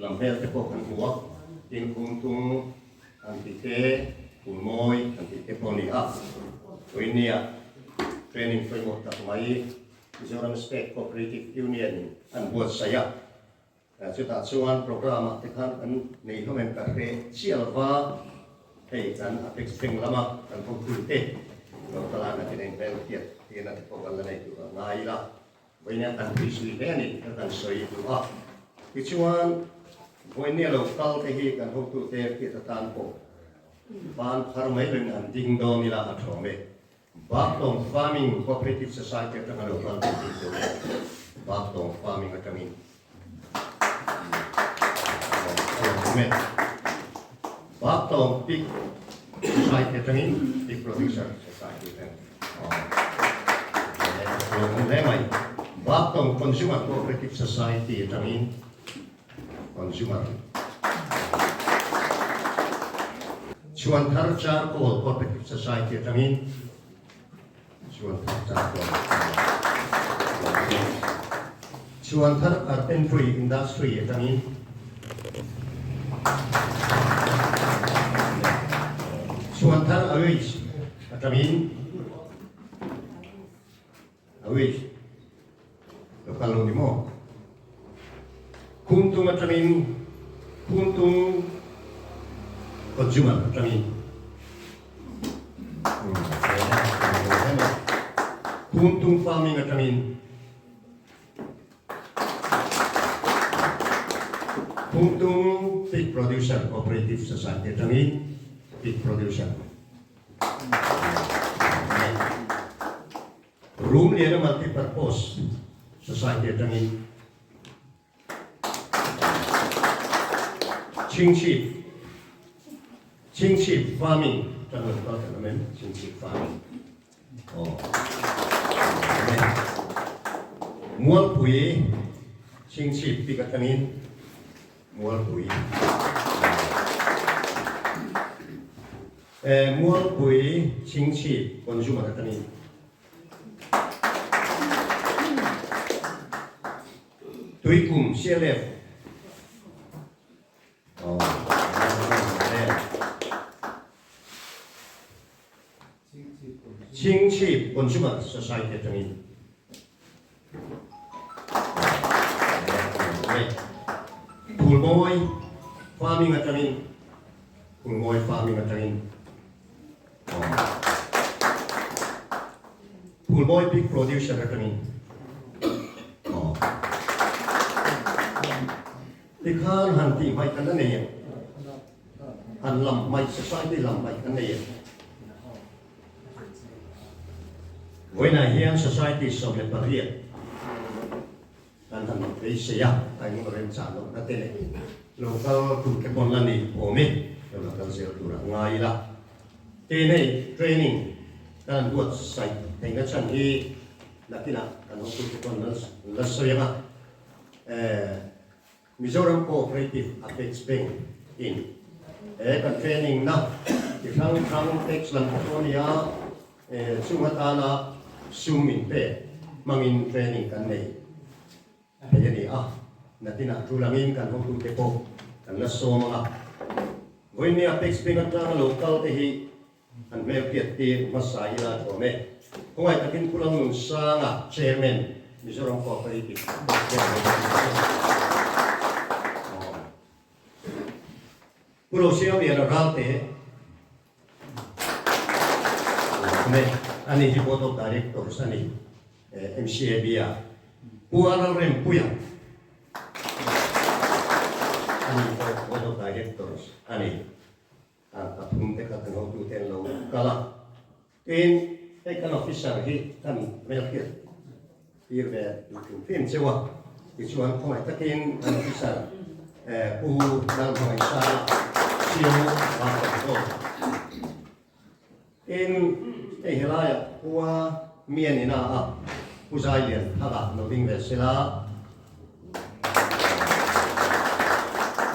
Lam hmel te pawh kan hmu a, tin Khumtung an tih te, Phulmawi an tih te pawh a ni a. Vawinia training pawimawh tak mai Mizoram State Cooperative Union in an buatsaih a, chutah chuan programme ah te khan kan nei hlawm em ka hre chiah lova, hei kan Apex Bank lama kan hotute lo kal a, nakin engvel hian tina te pawh kan la nei tur a ngai ila. Vawinia kan tui zui hle a ni ka kan sawi duh a. Tichuan, vawinia lo kal te hi kan hotute hriat atan pawh ban phar mai loin han ding dawn ila a thawm e. Baktawng Farming Cooperative Society atanga lo kal te ding dawn ila, Baktawng Farming atangin a lawm e. Baktawng Pig Society atangin Pig Producer Society atangin. Lawmawm hle mai. Baktawng Consumer Cooperative Society atangin Consumer Chhuanthar Charcoal Cooperative Society atangin Chhuanthar Charcoal Chhuanthar Carpentry Industry atangin Chhuanthar Awish Atangin a wish lo kal lo ni maw? Khumtung atangin Khumtung consumer atangin Khumtung farming atangin Khumtung pig producer cooperative society atangin pig producer Room liana multipurpose society atangin Chingchhip Chingchhip farming atang lo kal kan awm em Chingchhip farming aw Mualpui Chingchhip bik atangin Mualpui Mualpui Chingchhip Consumer atangin Tuikum CLF Chingchhip Consumer Society atangin Phulmawi Farming atangin Phulmawi Farming atangin Phulmawi Pig Producer atangin Tikhan han tih hmaih kan la nei em? Han lam hmaih, society lam hmaih kan nei em? Vawiinah hian Society 18 kan han beisei a, a engemaw remchah lohna te leh local tute pawn la ni awm e, lo la kal zel tur a ngai ila. Tin hei training kan han buatsaih theihna chhan hi nakinah kan hotute pawn la sawi ang a, Mizoram Cooperative Apex Bank in he kan training na chi hrang hrang tax lam pawh a ni a, chung atana sum in pek hmangin training kan nei thei a ni a, nakinah tul angin kan hotute pawh kan la sawm ang a. Vawiin Apex Bank atanga lo kal te hi An hmelhriat tir hmasa ila thuam e. Khawngaih takin Pu Lalnunsanga, Chairman, Mizoram Cooperative Pu Rosiamliana Ralte thuam e. Ani hi Board of Directors a ni, MCAB a. Pu Aralrempuia ani pawh Board of Directors a ni. A pathum te kha kan hotute an lo kal a, tin hei kan officer hi kan hmelhriat tir ve duh hrim hrim cheu a, tichuan khawngaih takin kan officer Pu Lalhmangaihsa Siu Vantawn tin hei helaiah khua Mianina a Pu Zailianthanga lo ding ve sela.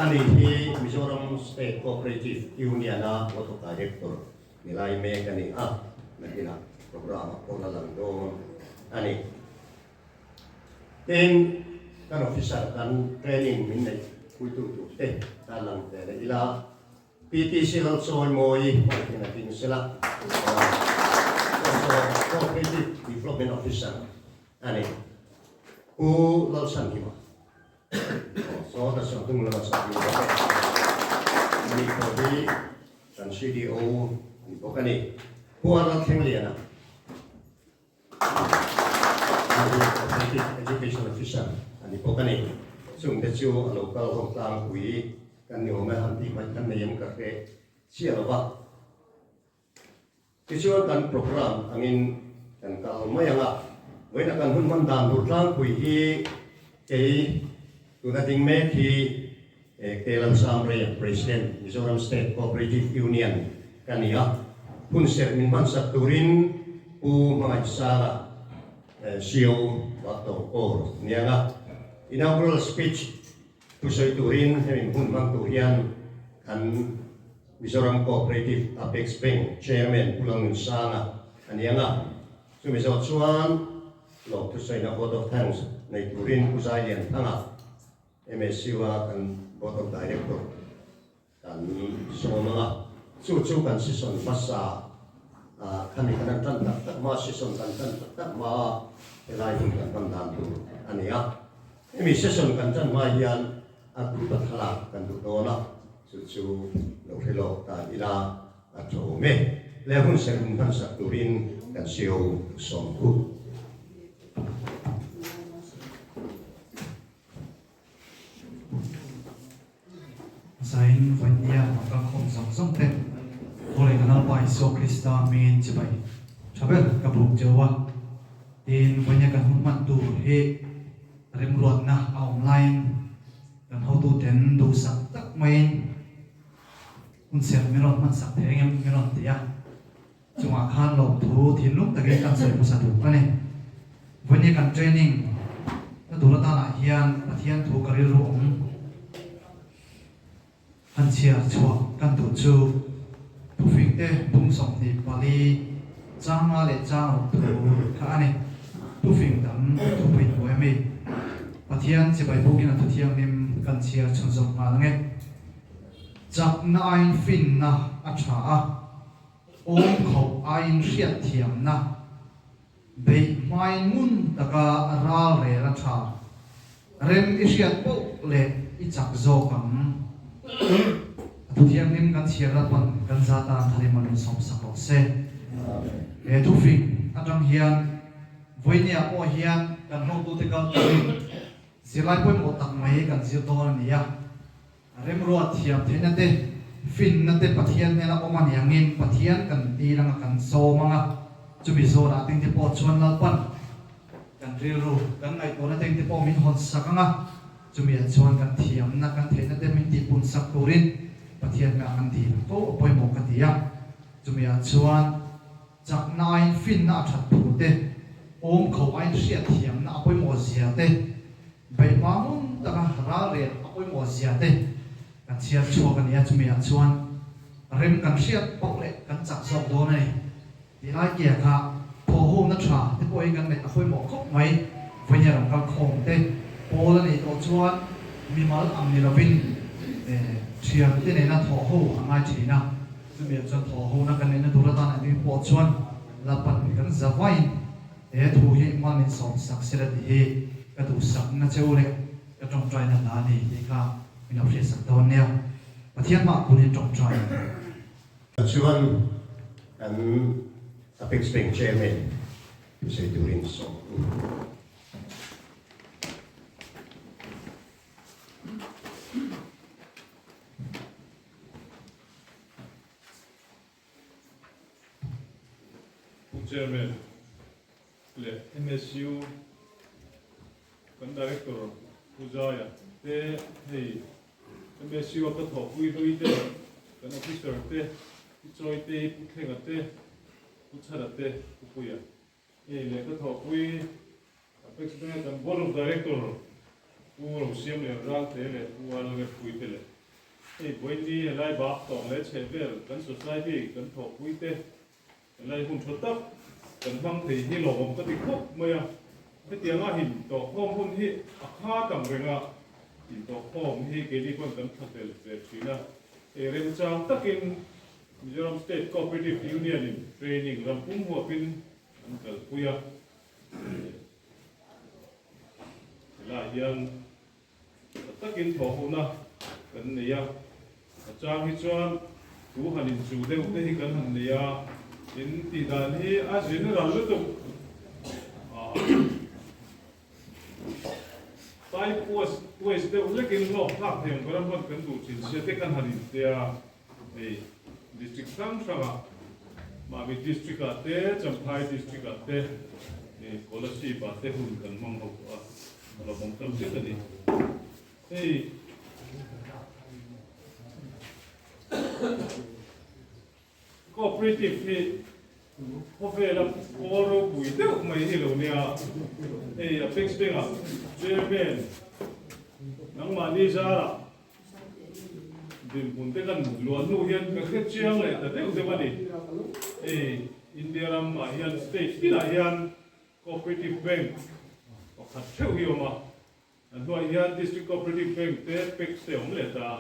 Ani hi Mizoram State Cooperative Union-a Board of Director ni lai mek a ni a, nakinah programme-ah pawh la lang dawn a ni. Tin, kan officer kan training min neih. puitu tur te tarlang ve leh ila. PTC Lalchawimawi hmaihin a ding sela, Cooperative Development Officer a ni. Pu Lalchhanhima saw ta saw hnung lama saw ding bawk e. Ani pawh hi kan CDO a ni bawk a ni. Pu Arnold Thlengliana. Cooperative Education Officer a ni bawk a ni. Chungte chu a lo kal ho tlangpui kan ni awm e, han tih hmaih kan nei em ka hre chiah lo va. Tichuan kan program angin kan kal mai ang a, vawiina kan hun hman dan tur tlangpui hi kei tuna ding mek hi Kelalsamreia, President, Mizoram State Cooperative Union ka ni a, hun serh min hmansak turin Pu Hmangaihsanga, CEO, Bakto Kaur ni ang a, inaugural speech thusawi turin hemi hun hmang tur hian kan Mizoram Cooperative Apex Bank Chairman Pu Lalnunsanga a ni ang a, chumi zawh chuan lawm thusawina vote of thanks nei turin Pu Zailianthanga, MSU-a kan Board of Director kan sawm ang a, chu chu kan session hmasa ah khami kan han tan tak tak hma, session kan tan tak tak hma a helai hun kan hman dan tur a ni a. Hemi session kan tan hma hian a group a thlalak kan duh dawn a, chu chu lo hre lawk ta ila a tha awm e. Le hun serh hun hmansak turin kan CEO sawm thu. Zain Vainia a kalkhawm zawng zawng te Khaw leh ka Lalpa Isua Krista hmingin chibai tha ber ka buk cheu a. Tin, Vainia kan hun hman tur hi remruatna a awm laiin kan hotuten duhsak tak maiin hun serh min rawn hmansak thei engem min rawn ti a. Chungah khan lawmthu thinlung takin kan sawi hmasa duh a ni. Vawinia kan training na tur atanah hian Pathian thu ka rilru awm han chhiar chhuah kan duh chu Thufingte bung 24 changa leh chang ruk thu kha a ni. Thufing dang thupui hnuai ami Pathian chibai bukin a thuthianghlim kan chhiar chhunzawm nghal ange. Chakna aiin finna a tha a. Awm khawp aiin hriatthiamna beih hmain ngun taka ral rel a tha. Rem i hriat poh leh i chak zawk ang. A thuthianghlim kan chhiar lalpan kan za tan tharim a lunsawmsak rawh se. He thufing atang hian vawinia pawh hian kan hotute kal turin zirlai pawimawh tak mai kan zir dawn a ni a. Remruat thiam theihna te, finna te Pathian hnena awm a ni angin Pathian kan tir anga kan sawm anga, chumi zawnah tengte pawh chuan Lalpan kan rilru, kan ngaihtuahna tengte pawh min hawn sak anga, chumiah chuan kan thiamna, kan theihna te min tihpun sak turin Pathian hmeh kan dil fo a pawimawh ka ti a, chumiah chuan chakna aiin finna a that thu te, awmkho aiin hriatthiamna a pawimawh zia te, Beihma ngun taka ralrel a pawimawh zia te kan chhiar chhuak a ni a, chumi ah chuan rem kan hriat poh leh kan chak zawk dawn a ni tih lai kia kha thawhhawmna tha te pawh hi kan neih a pawimawh khawp mai. Vawinia ram kal khawm te pawl a nih tawh chuan mimal ang ni lovin thian te nena thawhho a ngai thin a, chumi ah chuan thawhhawna kan neihna tur atan a ding pawh chuan Lapan kan za vaiin He thu hi hma min sawm sak sela tih hi ka duhsakna che u leh ka tawngtaina hla a ni tih kha min lo hriatsak dawn nia. Pathian mah kunin tawngtai ang. Chuan kan Apex Bank Chairman thusawi turin sawm u. Pu Chairman leh MSU kan Director Pu Zaia te hei MSU a ka thawhpui hlui te kan officer te Pu Chawitei, Pu Thlenga te, Pu Chhara te, Pu Puia hei leh ka thawhpui Apex Bank kan Board of Director Pu Rosiam leh Ralte leh Pu Arlrepui te leh hei Vawiini helai bak tawng leh chheh vel kan society kan thawhpui te helai hun tha tak kan hmang thei hi lawmawm ka ti khawp mai a. Hetianga hin tawhkhawm hun hi a kha tam reng a. Intawhkhawm hi keini pawn kan thlahlel ve thin a, ei remchang takin Mizoram State Cooperative Union in training ram pum huapin an kalpui a, helaiah hian tha takin thawhhona kan nei a, a chang hi chuan thu han inchuh deuh te hi kan han nei a, in tih dan hi a general lutuk a. Type was waste deuh lekin hlawk thlak thei ang ber a hman kan duh thin sia te kan han intia hei district hrang hrangah Mami district ah te Champhai district ah te hei Kolasib ah te hun kan hmang ho tawh a a lo awm tam zet a ni hei. Cooperative hi khawvela pawl ropui deuh mai hi lo nia. Hei Apex Bank-ah Chairman nangmahni zarah dinhmun te kan luah hnu hian ka hre chiang leh ta deuh deuh a ni. Hei India ramah hian state tinah hian Cooperative Bank pakhat theuh hi a awm a. A hnuaiah hian District Cooperative Bank te Apex te a awm leh ta a.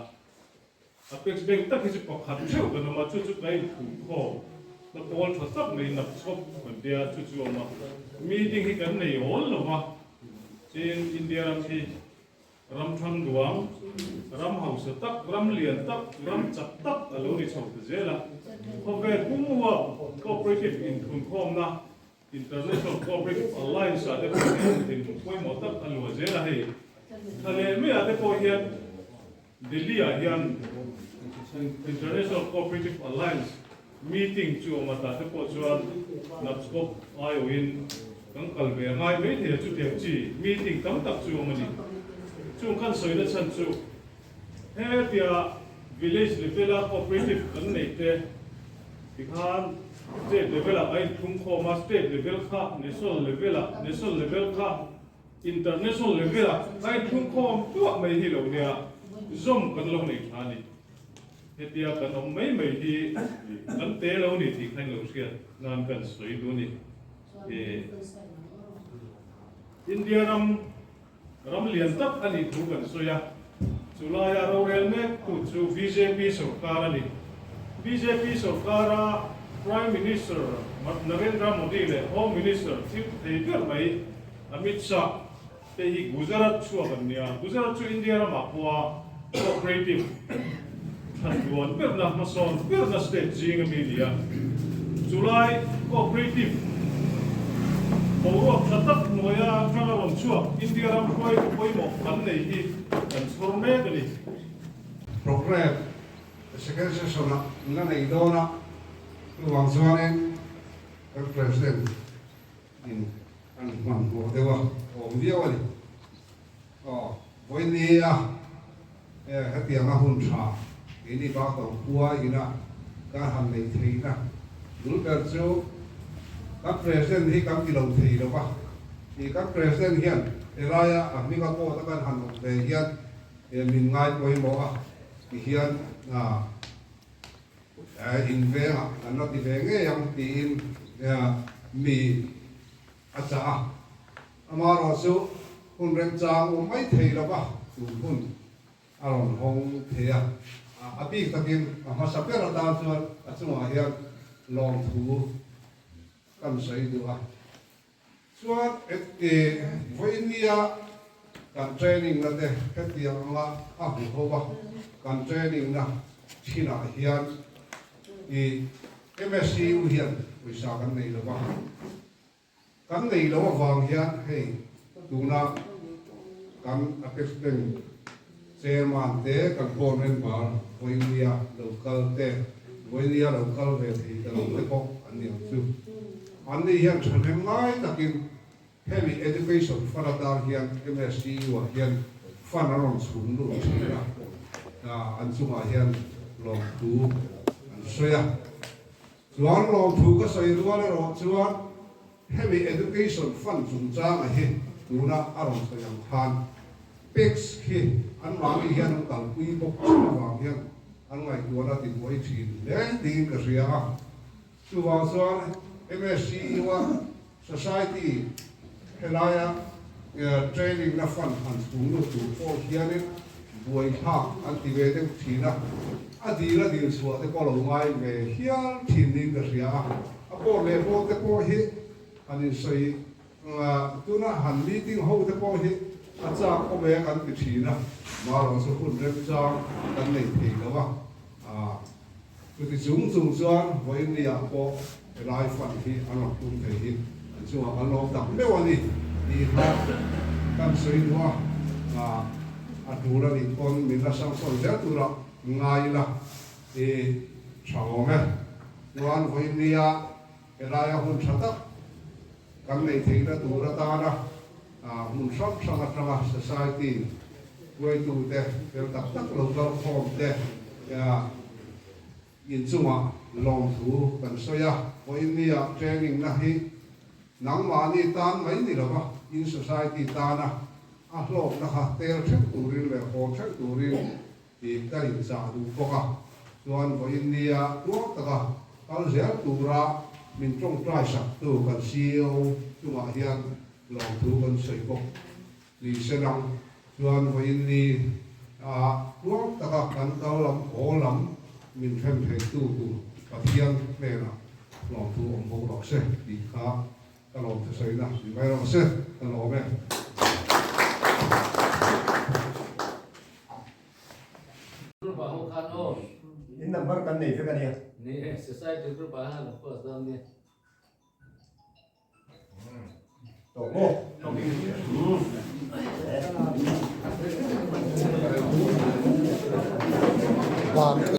Apex Bank tak hi chu pakhat theuh kan awm a, chu chu kan inphuh khawm na pawl tha tak mai nap chhawp kan tia chu chu a awm a. Meeting hi kan nei awl lo va, chin India ram hi ram thang duang, ram hausa tak, ram lian tak, ram chak tak a lo ni chho ta zel a. Khawvel pum huap Cooperative inthunkhawmna International Cooperative Alliance ah te pawh hian dinhmun pawimawh tak a luah zel a hei. Thla leh mai ah te pawh hian Delhi ah hian International Cooperative Alliance meeting chu awm a tah te pawh chuan NAPSCOP aiawhin kan kal ve a ngai mai thei a chutiang chi meeting tam tak chu awm a ni. Chung kan sawina chhan chu Hetia village level a cooperative kan neih te tikhan state level ah a inthum khawm a, state level kha national level ah, national level kha international level ah a inthum khawm tuah mai hi lo nia zawm kan lo nei tha a ni. Hetia kan awm mai mai hi kan te lo ni tih kha in lo hriat nan kan sawi duh a ni. India ram Ram lian tak a nih thu kan sawi a, chu laia rorel mek tu chu bjp sorkar a ni. Bjp sorkara Prime Minister Narendra Modi leh Home Minister thil thei ber mai Amit Shah te hi Gujarat chhuak an nia. Gujarat chu India ramah pawha cooperative thanduan berna, hmasawn berna state zing ami ni a. Chulai cooperative boruak tha tak hnuaia atanga rawn chhuak India ram hruaitu pawimawh kan nei hi kan chhawr mek a ni. Programme second session ah la nei dawn a, chuvang chuanin kan President in an hmanhmawh deuh a awm viau a ni. Aw, vawinia hetianga hun tha keini bak lo khua ina ka han neih theihna bul ber chu kan President hi kan ti lo thei lo va, ih kan President hian helaia a hminga pawt a kan han awm ve hian min ngai pawimawh a ti hian in vengah kan la ti ve ngei ang tiin mi a chah a. Amaherawhchu, hun remchang awm mai thei lo va, tun hun a rawn hawng thei a. A bik takin a hmasa ber atan chuan a chungah hian lawmthu kan sawi duh a. Chuan vawinia kan training na te hetiang anga a hmu ho va, kan training na thinah hian i MSCU hian pawisa kan nei lo va. Kan nei lo avang hian hei tuna kan Apex Bank Chairman te, kan board member vawinia lo kal te, vawinia lo kal ve thei ta lo te pawh an ni ang chu. Anni hian thahnem ngai takin hemi Education Fund atan hian MSCU ah hian fund an rawn chhung lut thin a, an chungah hian lawmthu an sawi a. Chuan lawmthu ka sawi rual erawh chuan hemi Education Fund chungchanga hi tuna a rawn sawi ang khan PECS khi anmahni hian an kalpui bawk thin avang hian an ngaihtuahna ti buai thin hle tiin ka hria a. Chuvang chuan MSCU-a Society helaia. Training na fund han chhung lut tur pawh hianin buaithlak an ti ve deuh thin a, a dil a dil chhuah te pawh lo ngai ve hial thin niin ka hria a, a board leh board te pawh hi han insawi tuna han meeting ho te pawh hi a chak awm e kan ti thin a, marawh chu hun remchang kan nei thei lo a. Chuti chung chung chuan vawiinniah pawh helai fund hi an rawn tum thei hi an chungah kan lawm tak meuh a ni tih kha kan sawi duh a, a tul a nih pawn min la hrang sawn zel tura ngai ila i tha awm e. Chuan vawiinnia helaia hun tha tak kan neih theihna tur atana hmun hrang hrang atanga society hruaitute fel tak tak lo kal khawm te inchungah lawmthu kan sawi a. Vawiinnia training na hi nangmahni tan mai ni lova in society tana a hlawkna kha tel theuh turin leh haw theuh turin tih ka inchah duh bawk a, chuan vawiinnia tuar taka kal zel tura min tawngtai saktu kan CEO chungah hian lawmthu kan sawi bawk ni se lang. Chuan vawiinni ah tuar taka kan kal lam haw lam min hrem theitu tur Pathian hnenah lawmthu awm bawk rawh se tih kha Ka lawm thusawi na ni mai rawh se, ka lawm e. Group ah ho khan aw. In number kan nei vek a nia. Ni e, society group ah hian kan post dawn nia. Tawk maw? Tawk.